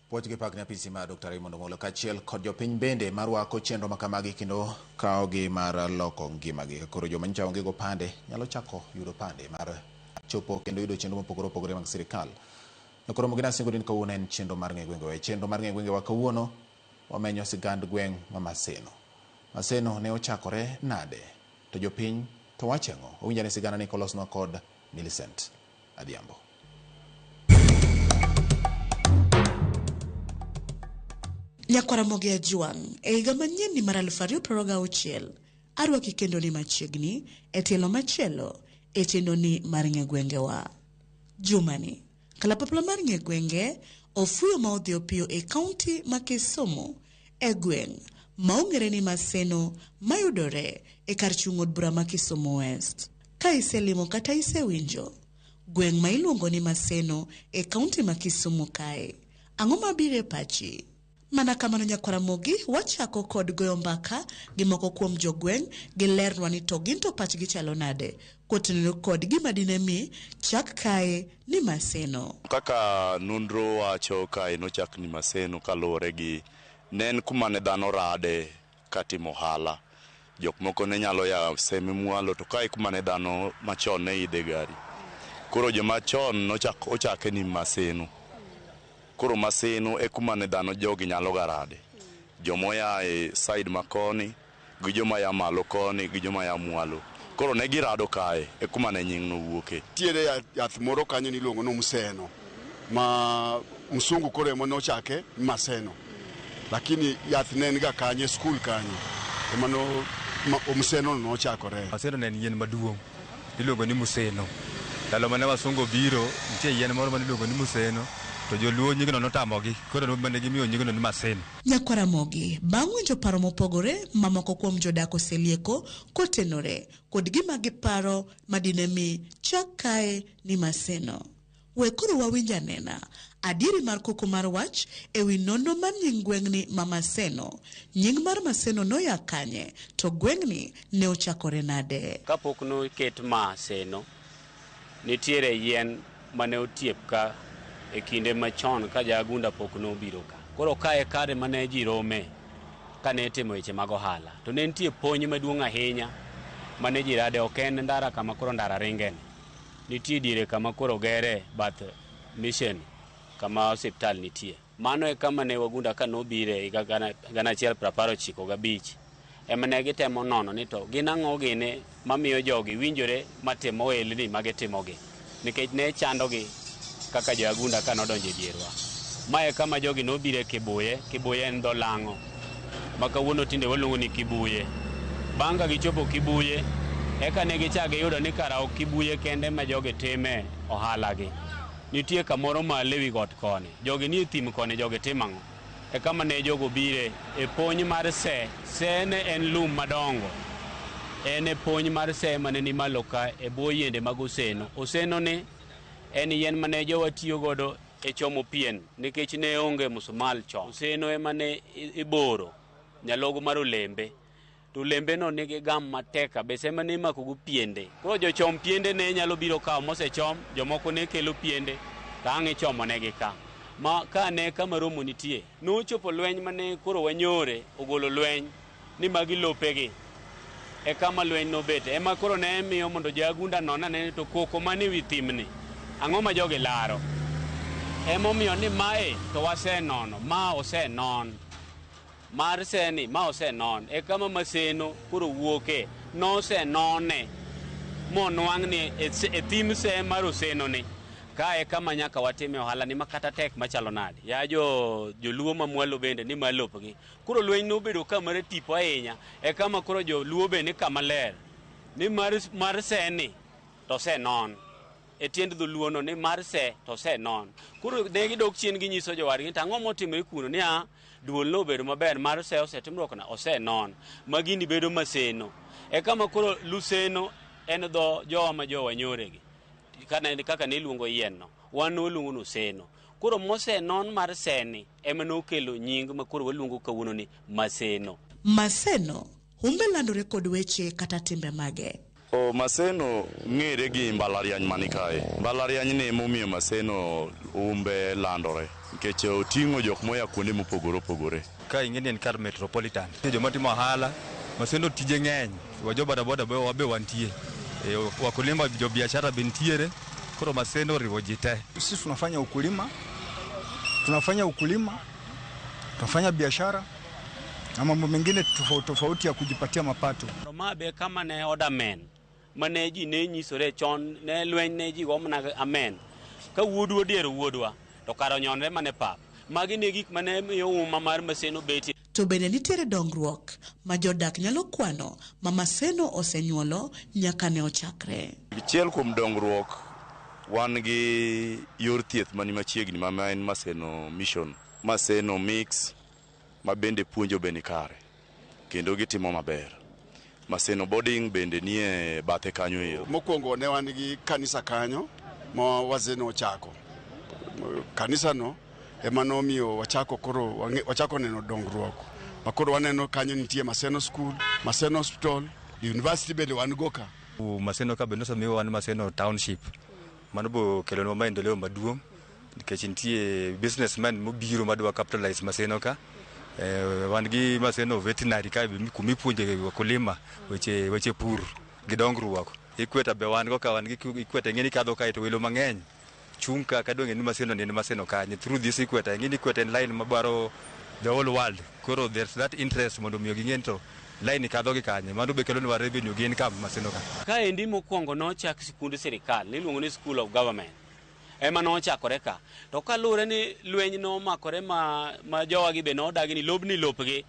Puoch gi pak ne apisi mar Dr. Raymond Omolo kaachiel kod jopiny bende marwako chenro makamagi kendo kawogi mar loko ngimagi. Koro joma nyocha onge go pande nyalo chako yudo pande mar chopo kendo yudo chenro mopogore opogore mag sirikal. Koro gina singo din kawuono en chenro mar ng'e gwengewa. E chenro mar ng'e gwengewa kawuono wamenyo sigand gweng' ma Maseno. Maseno ne ochakore nade? To jopiny to wacho ang'o? Owinjane sigana ni kolosnwa kod Millicent Adhiambo. Nyakwaramogi Ajwang', e higa manyien ni mar 2026, arwaki kendo ni machiegni e tielo machielo e chenro ni mar ng'e gwengewa. Jumani, kalapapla mar ng'e gwenge ofuyo ma odhi opiyo e kaunti ma Kisumu e gweng' ma ong'ere ni Maseno mayudore e kar chung' od bura ma Kisumu West. Ka iselimo kata isewinjo gweng' ma iluongo ni Maseno e kaunti ma Kisumu kae, ang'o mabiro e pachi? Mana kamano nyakwaramogi, wachako kod goyo mbaka gi moko kuom jogweng' gilernwa ni to gin to pachgi chalo nade kotenore kod gima dine mi chak kae ni Maseno. Kaka nonro wacho kae nochak ni Maseno kaluwore gi ne en kuma ne dhano rade katimo ohala. Jok moko ne nyalo ya seme mwalo to kae kuma ne dhano machon ne idhe gari. Koro joma chon nochak ochake ni Maseno. Koro Maseno e kuma ne dhano jogi nyalo ga rade. Jomoya e side makoni gi joma ya malo koni gi joma ya mwalo. Koro ne girado kae e kuma ne nying no wuoke. Nitiere yath moro kanyo niluongo ni Mseno ma msungu koro ema nochake Maseno, lakini yath ne en ga kanyo e skul kanyo ema no Mseno nochakore. Maseno ne en yien maduong' iluongo ni Museno. Ndalo mane wasungu obiro, nitie yien moro mane iluongo ni Museno, to joluo nyingno notamogi, koro mane gimiyo nyingno ni Maseno. Nyakwaramogi, bang' winjo paro mopogore ma moko kuom jodak oselieko kotenore kod gima giparo madine mi chak kae ni Maseno. We koro wawinj anena adieri mar koko mar wach e wi nonro mar nying gweng'ni ma Maseno. Nying mar Maseno noya kanye to gweng'ni ne ochakore nade? Kapok noket Maseno, nitiere yien mane otiep ka e kinde machon ka Jagunda pok nobiro ka. Koro kae kare mane ji rome kane itimo weche mag ohala. To ne nitie pony maduong' ahinya mane ji rade, ok en ndara kama koro ndara ringeni. Nitie diere kama koro gere bath mission kama osiptal nitie. Mano e kama ne wagunda ka nobire higa 1995 ema ne gitemo nono ni to gin ang'o gini mamiyo jogi winjore matimo ohelni magitimogi, nikech ne chandogi kaka jo-Agunda ka nodonjo e dierwa. Ma e kama jogi nobire Kibuye. Kibuye en dho Lang'o ma kawuono tinde waluongo ni Kibuye. Bang' ka gichopo Kibuye, eka ne gichak giyudo ni kara ok Kibuye kende ma jogi time ohalagi. Nitie kamoro malo ewi got koni. Jogi nie thim koni, jogi timo ang'o? E kama ne jogo bire e pony mar se. Se ne en lum madongo. En e pony mar se mane ni malo ka e bwo yiende mag oseno. Oseno ni en yien mane jowa tiyo godo e chomo pien nikech ne onge musmal chon. Oseno ema ne iboro nyalogo mar olembe. To olembe no nigi gam matek kabisa ema ne imako go piende. Koro jochom piende ne nyalo biro kawo mosechom, jomoko ne kelo piende to ang' ichomo negi ka. Ma ka ne kama romo nitie. Nochopo lweny mane koro wanyore ogolo lweny ni magi lopegi. E kama lweny nobete. Ema koro ne miyo mondo jo-Agunda non ane to koko man ewi thimni, ang'o ma jogi laro? Emomiyo ni mae to wasenono, ma osenon. Mar seni ma osenon. E kama Maseno koro wuoke, nosenone monwang' ni e thim se mar Oseno ni, ka e kama nyaka watime ohala ni ma kata tek machalo nade. Ya jo joluo ma mwalo bende ni ma lopgi. Koro lweny nobedo ka mar tipo ahinya, e kama koro joluo be ni kama ler. Ni mar se ni to osenon. E tiend dholuo no ni mar se to osenon. Koro ne gidok chien ginyiso jowadgi to ang'o motimore kuno ni a duol nobedo maber mar se osetimruok na osenon. Ma gini bedo Maseno. E kama koro Luseno en dho jowa ma jowa nyoregi. Kaka ne iluongo yien no, wan ne waluongo ni Oseno. Koro mosenon mar seni ema nokelo nying ma koro waluongo kawuono ni Maseno. Maseno humbe landore kod weche kata timbe mage. O Maseno ng'ere gi mbalariany mani kae. Mbalariany ni emomiyo Maseno humbe landore. Nikech oting'o jok moya kuonde mopogore opogore. Ka ing'e ni en kar metropolitan. Nitie joma timo ohala, Maseno tije ng'eny, wa jo bodaboda be wabe wantie. E, wakulima jo biashara be nitiere, koro Maseno oriwo ji te. Sisi tunafanya ukulima, tunafanya ukulima, tunafanya biashara na mambo mengine tofauti tofauti ya kujipatia mapato. To ma be kama ne odamen mane ji ne nyisore chon ne lweny ne ji go mana amen ka wuodwa odiero wuodwa to kar onyonre mana e pap. Magi ne gik mane miyo uma mar Maseno betie. To bende nitiere dongruok ma jodak nyalo kwano ma Maseno osenyuolo nyaka ne ochakre? Achiel kuom dongruok wan gi yor thieth mani machiegni ma en Maseno Mission, Maseno Mix ma bende puonjo be nikare kendo gitimo maber. Maseno Boarding bende nie bathe kanyo ero. Mokwongo ne wan gi kanisa kanyo ma wazee nochako. Kanisano ema nomiyo wachako koro wachako neno dongruok. Ma koro waneno kanyo nitie Maseno School, Maseno Hospital, University bende wan go ka. Maseno ka bende osemiwa wan Maseno Township. Mano bo kelonwa maendeleo maduong' nikech nitie businessmen mobiro madwa capitalize Maseno ka. Wan gi Maseno Veterinary ka kumipuonje wakulima weche, weche pur gi dongruok. Equator be wan go ka wan gi Equator ing'e ni kadho kae to welo mang'eny chung' ka kadwa ng'e ni Maseno ni en Maseno kanye. Through this Equator ing'e ni Equator en line mabaro the whole world. Koro there's that interest mondo miyo ging'e ni to line kadho gi kanye. Mano be kelonwa revenue gi income Maseno ka. Kaendi mokwongo nochak sikund sirikal niluongo ni School of Government ema nochakore ka. To kaluwore ni lweny nomakore ma, ma jowagi be nodagi ni lobni lopgi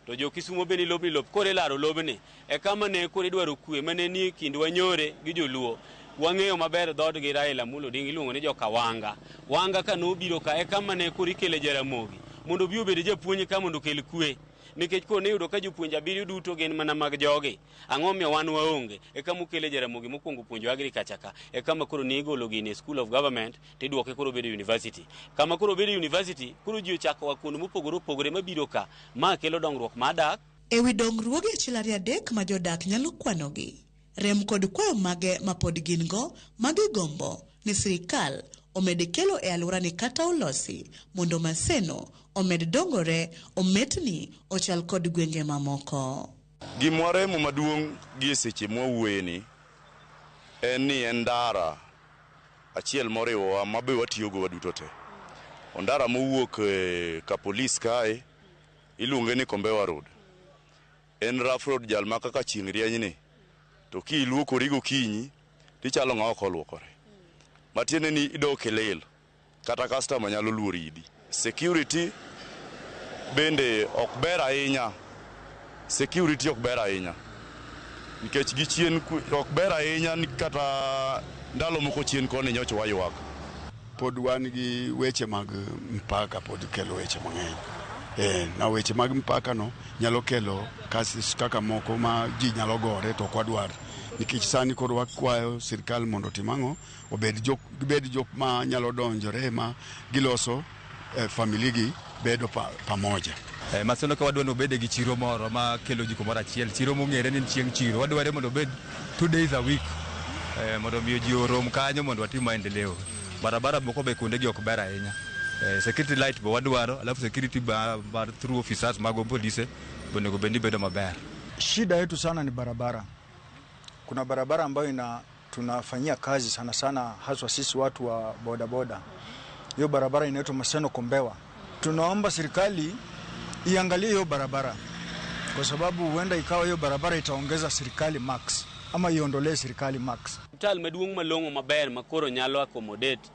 to jo Kisumo be ni lobni lop koro ilaro lobni e kama ne koro idwaro kwe mane nie kind Wanyore gi Joluo. Wang'eyo maber dhoodgi Raila Amolo Odinga iluongo ni joka Wanga. Wanga ka nobiro ka e kama ne koro ikele Jaramogi mondo obi obed japuonj ka mondo okel kwe. Nikech koro niyudo ka jopuonj abiriyo duto gin mana mag jogi. Ang'o momiyo wan waonge? E kama okele Jaramogi mokwongo puonjo agriculture ka. E kama koro nigolo gini e School of Government tiduoke koro obedo university. Kama koro obedo university, koro ji ochako a kuond mopogore opogore mabiro ka. Ma kelo dongruok mar dak. E wi dongruoge achiel ariyo adek ma jodak nyalo kwanogi, rem kod kwayo mage ma pod gin go ma gigombo ni sirikal omed kelo e alworani kata olosi mondo Maseno omed dongore ometni ochal kod gwenge mamoko. Gima waremo maduong' gi e seche mwawuoyeni en ni en ndara achiel moriwowa ma be watiyogo waduto te. Ondara mowuok e ka polis kae iluonge ni Kombewa Road. En rough road jal ma kaka chieng' rieny ni to kiluokori gokinyi tichalo ng'a ok oluokore. Matiende ni idok e lil kata customer nyalo luor idi. Security bende ok ber ahinya. Security ok ber ahinya. Nikech gi chien ok ber ahinya kata ndalo moko chien koni nyocha waywak. Pod wan gi weche mag mpaka pod kelo weche mang'eny. E, na weche mag mpaka no nyalo kelo cases kaka moko ma ji nyalo gore to ok wadwar. Nikech sani koro wakwayo sirikal mondo otim ang'o? Obed jok, gibed jok ma nyalo donjore ma giloso eh, family gi bedo pa, pamoja. Maseno ka wadwa ni obede gi chiro moro ma kelo ji kumoro achiel, chiro mong'ere ni en chieng' chiro. Wadware mondo obed 2 days a week mondo miyo ji orom kanyo mondo watim maendeleo. Barabara moko be kuonde gi ok ber ahinya. Security light be wadwaro, alafu security mar through officers mag polise be onego bed ni bedo maber. Shida yetu sana ni barabara. Kuna barabara ambayo ina tunafanyia kazi sana sana, haswa sisi watu wa bodaboda. Hiyo barabara inaitwa Maseno Kombewa. Tunaomba serikali iangalie hiyo barabara, kwa sababu huenda ikawa hiyo barabara itaongeza serikali marks ama iondolee serikali marks. Osiptal maduong' malong'o maber ma koro nyalo accommodate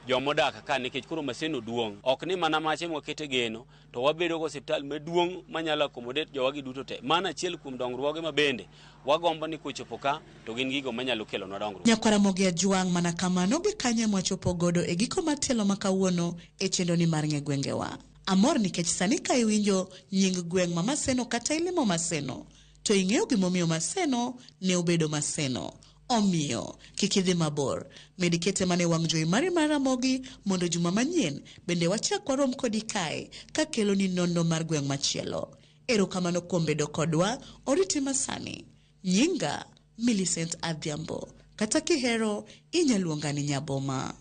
jomodak ka nikech koro Maseno duong'. Ok ni mana mache mwakete geno, to wabedo go osiptal maduong' manyalo accommodate jowagi duto te. Mano achiel kuom dongruoge ma bende wagombo ni kochopo ka to gin gigo manyalo kelonwa dongruok. Nyakwaramogi Ajwang' mana kamano gi kanye mwachopo godo e giko mar tielo ma kawuono e chenro ni mar ng'e gwengewa. Amor nikech sani ka iwinjo nying gweng' ma Maseno kata ilimo Maseno, to ing'eyo gimomiyo Maseno ne obedo Maseno. Omiyo, kik idhi mabor. Med kete mana e wang' jowi mari mar Ramogi mondo juma manyien bende wachak warom kodi kae kakeloni nonro mar gweng' machielo. Erokamano kuom bedo kodwa, oriti masani. Nyinga Millicent Adhiambo. Kata kihero, inya luonga ni Nyaboma.